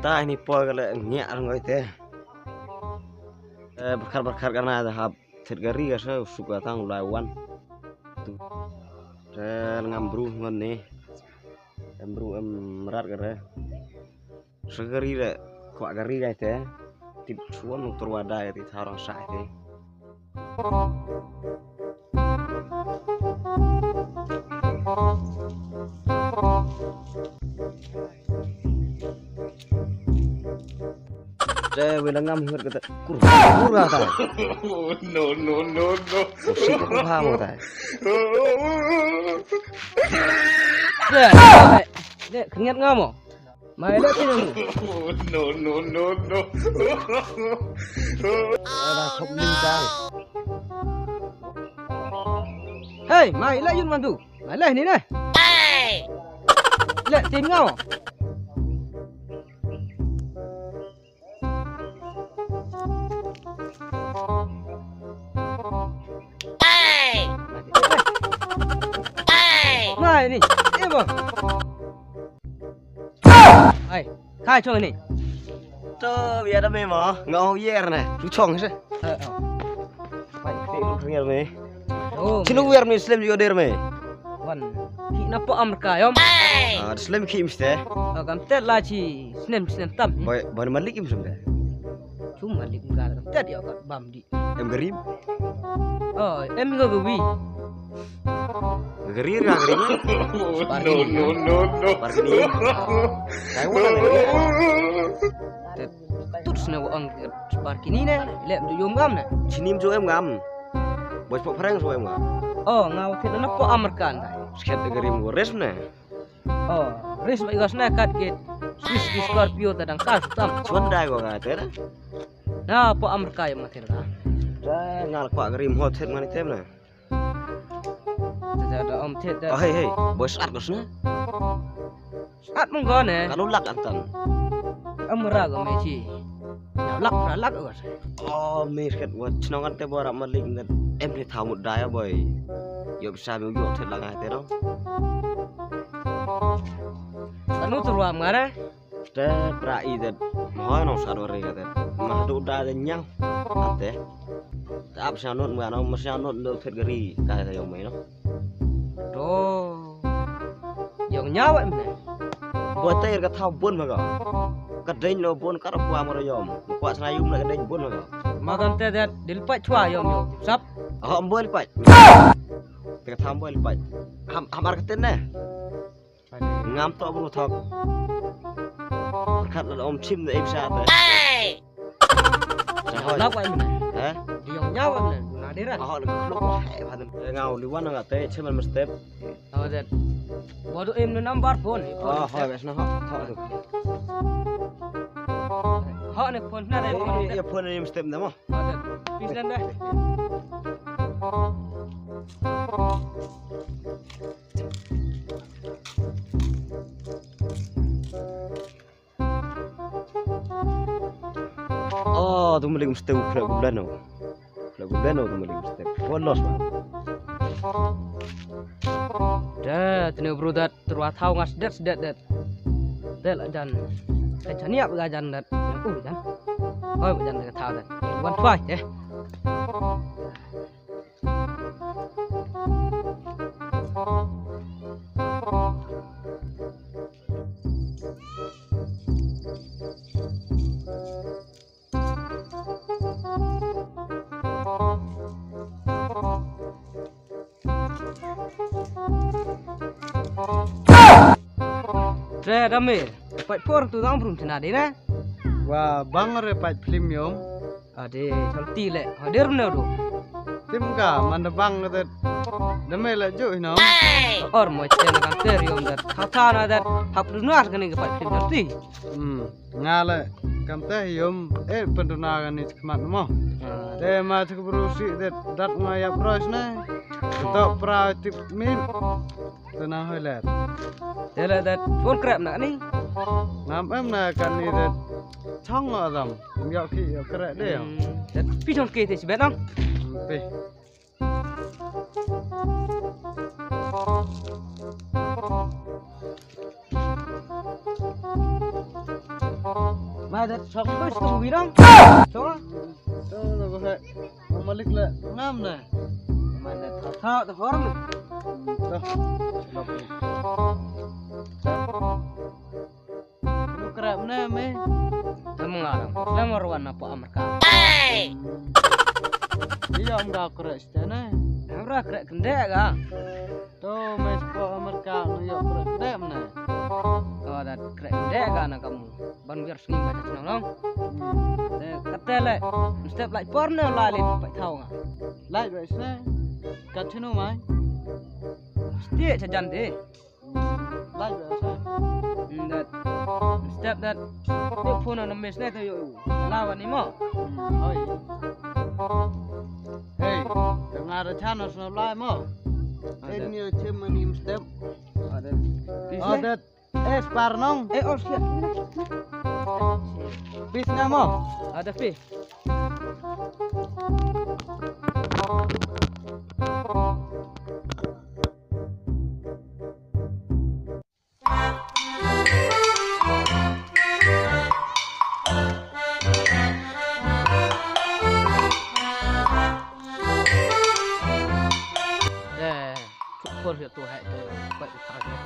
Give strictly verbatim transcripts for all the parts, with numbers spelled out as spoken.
Ai ni poi ka le ngiah rang oi te. Eh, barkhat barkhat ka na da hap thied kari ka sa u suk ka tang u lai wan. Tu. Te ngam bru ngon ni. Em bru em rat ka re. Sa kari re, kwah kari ka te. Tip chuan u tur wa da ka ti tharang sa te. Te, wei la ngam hiwat kata. Kur, kur kata. No, no, no, no. Sik ko ha mo ta. Le, le, le, khngiat nga mo. Mai le ti nang. No, no, no, no. Ala khop lim ta. Hey, mai le yun man tu. Mai le ni ne. Le tin ngau. Mai ni. Ebo. Ai, khai chong ni. To, bia da me mo. Ngau yer ne. Tu chong se. Eh, oh. Mai, te tu yer me. Oh, chinu yer me slem yo der me. Wan. Ki na po Amerika yom. Ah, slem ki mste. Ah, kam te la chi snem snem tam. Boy, boy malik im sum de. Chum malik ka kam te yo ka bam di. Em garim? Oh, em go go wi. Garir ka garim? No, no, no, no. Parkini. Kai wala garim? Te tut sne wa ang parkini ne, le du yom ngam ne. Chinim jo em ngam. Bos po phareng jo em ngam. Oh, ngau te na po Amerikan dai. Sket garim go res ne. Oh, ris ba igas na kat kit. Swiss ki Scorpio ta dang kas tam. Chuan dai ko ka te na. Na po Amerika ya ma te ka. Da ngal kwa garim hot set mani tem na. Da da om te da. Oh, hey, hey, boy sat ko sna. Sat mong ko ne. Kalau lak antan. Amra ko me chi. Lak, lak ko. Oh, me sket wat chnong ante bora malik ngat. Em ni thamu dai boy. Yo bisa me yo te lang te no. Anu tu ruam ngare? Te pra i det. Hoi nong sa dore ka det. Mah du da de nyang. Ate. Te ap sa not ma no, ma sa not do thet gari ka ta yong mai no. Do. Yong nyaw em ne. Bo te ka thaw bun ma ka. Ka deng lo bun ka ro kwa ma ro yom. Kwa sa yum na ka deng bun ma ka. Ma kan te det dil pa chwa yom yom. Sap. Ho bun pa. Te ka thaw bun pa. Ham, ham ar ka ten ne. Ngam to bru thok. Khat la om chim de ipsa te. Hey! Lak wa mne. He? Di yong nyaw wa mne. Na dira. Aho le klok wa he ba de. Ngau li wan nga te chim ma step. Aho de. Wa do em number phone. Oh, ho bes na ho. Ho do. Ho ne phone na de. Ye phone ni step de mo. Ho de. Pis dan de. Oh, tu malik mesti u khlek u blano. Khlek u blano tu malik mesti. Wa los ma. Da, tene bru dat terwa thaw ngas det det det. Del jan. Kan chania ba jan dat. Ku jan. Hoi ba jan dat thaw dat. Wan fai eh. Tre dame, pait por tu dang brum chena de na. Wa bang re pait film yom. Ade, chal ti le, hadir mne do. Tim ka, man da bang ka det. Dame le ju hino. Or mo chen kan ter yom det. Tha tha na det. Hap du nar kani ka pat tim ti. Hmm. Nga le kam te yom e penduna kani chikmat mo. Te ma chikbru si det dat nga yap ros ne. To pra tip min. Te na hoi le. Te le det phone krep na ni. Ngam em na kani det. Chong adam. Yok ki yok krep de. Hmm. Det pi chong ki te si bet nang. Pi. Ada sok tu stung wirang. So. To, to, ko hai. Malik le ngam na. Mana tha tha to hor. To. Lu krep ne me. Tam ngarang. Lam ruan apa Amerika. Iya, am ga krep stene. Amra krep kendek ga. To, me spo Amerika, New York, krek dem na. To, da krek dem ka na kamu. Ban biar sungi ba chnong long. Hmm. De, kate le, step lai por ne lai le pa thaw nga. Lai ba sne. Ka chinu mai. Stie cha jan de. Lai ba sne. Hmm, da. Step da. Yo phone na mes ne to yo. Lawa ni mo. Hmm, oi. Hey, nga da channel snow lai mo. Ada. Ini chem ni step. Ada. Ada. Eh, spar nong. Eh, oh, siap. Pis nga mo. Ada pi. Eh, chuk phone hi tu hai tu, bai tu thau hi.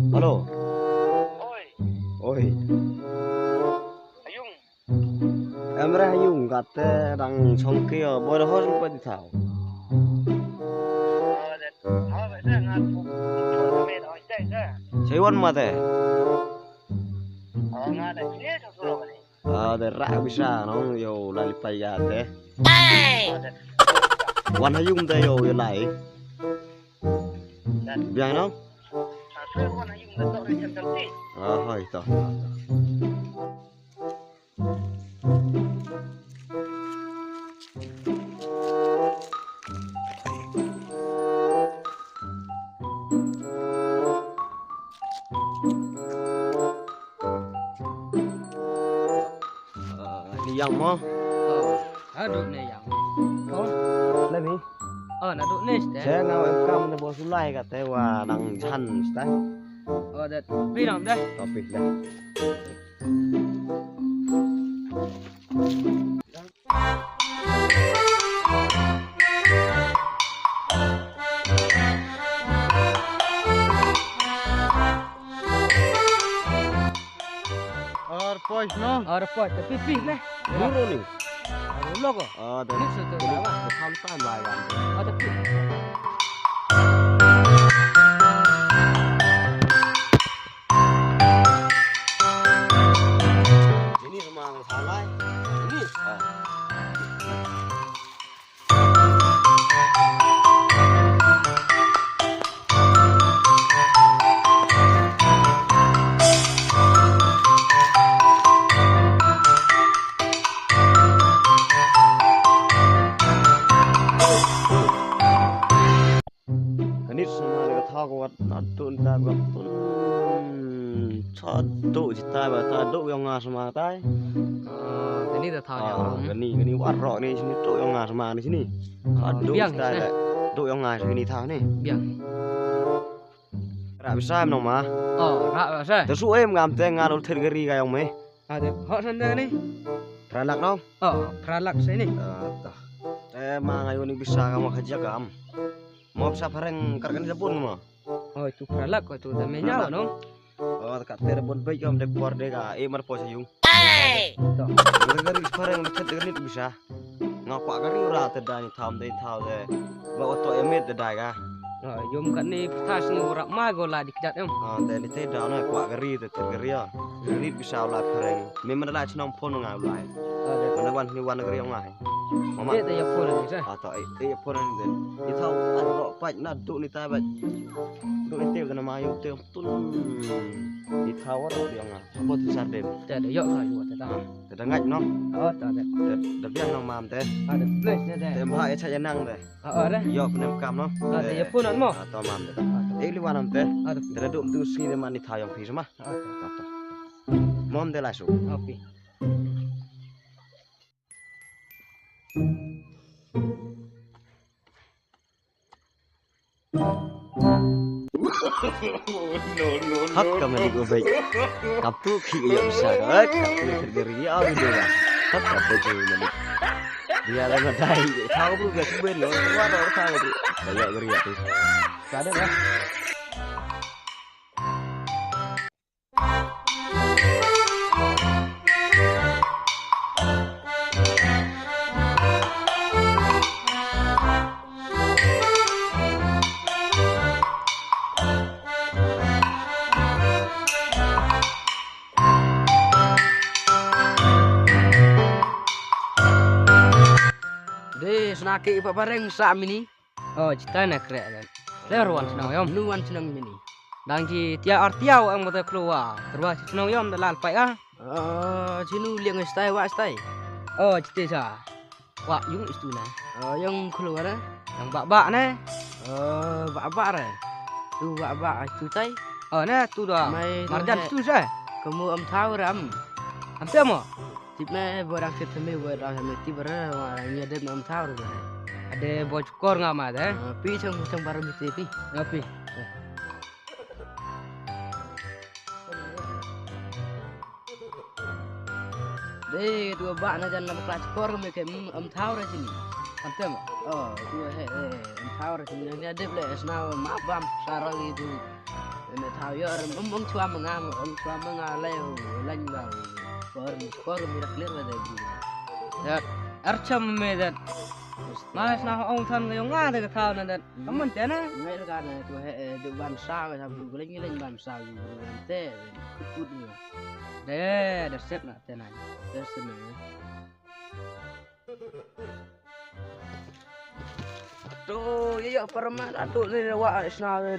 Hello. Oi. Oi. Ayung. Em re ayung kate dang chong ke yo, bor hor pa di thau. Sei wan ma te. Ah, de ra bisa nong yo lai pai ya te. Wan ha yung te yo yo lai. Biang nong. Ah, hoi to. Ah, ni yang mo? Oh, aduh ni yang. Oh, lagi. Oh, na duh ni ste. Saya ngau em kam na bos ulai kate wa nang jan ste. Oh, da pi nang da. Topi da. Ar poi no? Ar poi, tapi pi ne. Duro ni. Aru logo. Ah, dan. Ni sa tu lah. Sampai lah ya. Ah, tapi. Ini rumah salai. Ini. Ah. Kanit sama le ka thaw ko wat na tun ta ba tun. Cha do chi ta ba ta do yong nga sama tai. Ah, kani ta thaw ya. Ah, kani, kani wat ro ni sini do yong nga sama ni sini. Cha do biang chi ta ni le. Do yong nga sini thaw ni. Biang. Ra bisa em nong ma. Oh, ra bisa. Te su em ngam te nga lo thet gari ka yong me. Ah, de, hot san de ni. Pralak nong. Oh, pralak sini. Ah, ta. Te ma nga yo ni bisa ka ma khaja kam. Mo sa phareng kar kani da bun mo. Oh, tu pralak ko tu da me nyaw no. Oh, ka te da bun bai yom de por de ka e mar po sa yung. To. Gar gar phareng de khat gar ni tu bisa. Nga kwah gar yu ra te da ni tham de thaw de. Ba oto e met de da ka. Oh, yom kat ni tas ni ura ma go la dik dat em. Ah, te ni te da na kwah gar yu te te gar yu. Gar ni bisa la phareng. Me man la chnong phone nga lai. Oh, de. Mana wan ni wan gar yu nga. Mama. Te te ya phone ni sa. Ah, to e, e phone ni de. Ni thaw an ro pa na du ni ta ba. Du ni te na ma yom te tun. Di thaw wa to biang nga. Hapo tu sar dem. Te da yoh ka yu te ta. Te da ngait no. Oh, ta te. Te da biang nong mam te. Ah, te please te. Te em ha e cha ya nang te. Ah, ah, re. Yoh pnem kam no. Ah, te ya pun mo. Ah, to mam te. Ah, te. E li wan am te. Ah, te. Te da dum tu sngi de man ni thaw yong phi ma. Ah, te. To, to. Mom de la su. Ah, phi. Hak ka malik u bai. Kap tu khi ya bisa ka, eh, kap tu khi dari ya, oh, ini dia. Hak ka bai tu malik. Dia la na dai. Thaw bru ka suben no, wa ro thaw bru. Daya gari ya tu. Ka de ba. De, sna ki pa pareng sa mini. Oh, chitai na kreh le. Le wan chnong yom. Nu wan chnong mini. Dang chi tia ar tia wa ang mata klua. Terwa chi chnong yom da lal pai ah. Oh, chinu liang stai wa stai. Oh, chite cha. Wa yung istu na. Oh, yung klua na. Yang bak bak na. Oh, bak bak re. Tu bak bak tu tai. Oh, na tu da. Mai tu Marjan he. Tu sa. Kamu am thaw ram. Am te mo. Tip me, bo dang tip temi, bo dang tip re, wa ni adep nam thaw re. Ade bo chukor nga ma de. Ah, pi chang, chang baru mesti pi. Ya, pi. De, tu ba na jan nam kla chukor me ke, mm, am thaw re sini. Am tem? Oh, tu he, eh, am thaw re sini. Ni adep le, sna ma bam, sara gitu. Ene thaw yo, em, em, em, chwa manga, em, chwa manga, le, o, lañ ba, o, por, por, mi rak lir ba de, bru. Dat, ar cham me dat. Ma, sna ong than, yo nga de ka thaw na dat. Hmm. Kaman te na? Ngai ra ka na, tu he, eh, du ban sa, ka thaw, bru, lañ, lañ ban sa, bru, te, kut, kut ni. De, de, set na, te na. De, set na. Tu, ya, ya, parma, atu, ni, wa, sna,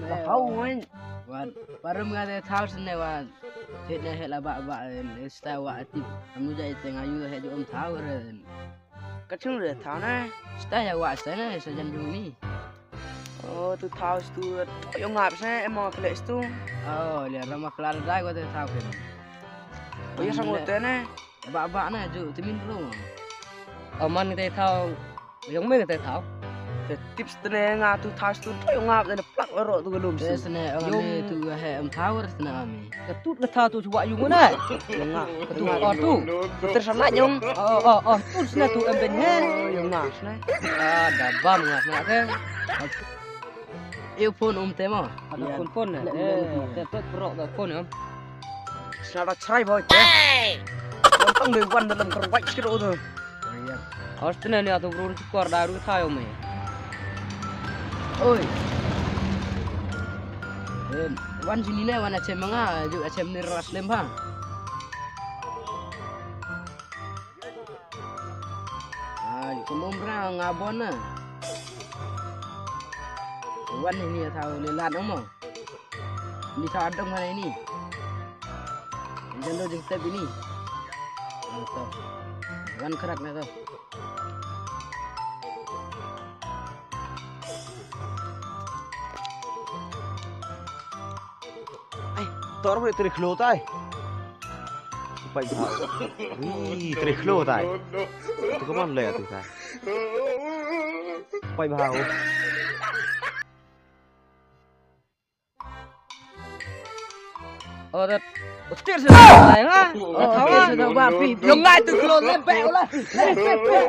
da hau, wen. Wan, parma nga de thaw sne, wan. Te ne he la ba, ba, en, sta wa ati. Amu ja ite nga yu he ju om thaw re. Ka chung de thaw na. Sta ya wa, sta na, sa jan ju ni. Oh, tu thaw stu, yo ngap sne, em mo kle stu. Oh, le, rama klar dai wa de thaw ke. Oh, ya sang te ne. Ba, ba na ju, timin ru. Aman te thaw, yong me te thaw. Te tips te ne nga tu thaw stu, to yong nga te ne plak ro tu ka dum stu. Te sne, ong me tu he em thaw re sne ami. Ka tu ka thaw tu chwa yung na. Yong nga. Ka tu, oh, tu. Ter sa na yong. Oh, oh, oh, tu sne tu em ben he. Yong nga sne. Ah, da bam nga sne ke. Eu phone um te mo. Ada phone phone ne. Te te pro da phone ya. Sna da chrai boy. Hey! Tang de wan da lam kar wai chiro do. Hostne ne atu bro kor da ru thayo me. Oi. Em, wan jini ne wan achem nga, ju achem ni ras lem ba. Ai, kumum ra nga bon na. Wan ini thaw le lan mo. Ni thaw adong ha ini. Jan do jingtep ini. Ah, to. Wan krak na to. Ai, tor mo tre khlo tai. Pai bha. Ui, tre khlo tai. Tu kaman le tu tai. Pai bha. Oh, dat. Utir sa tai nga. Oh, thawa. Utir sa tai ba, pi, pi. Yung ngai tu khlo le be la. Le be be.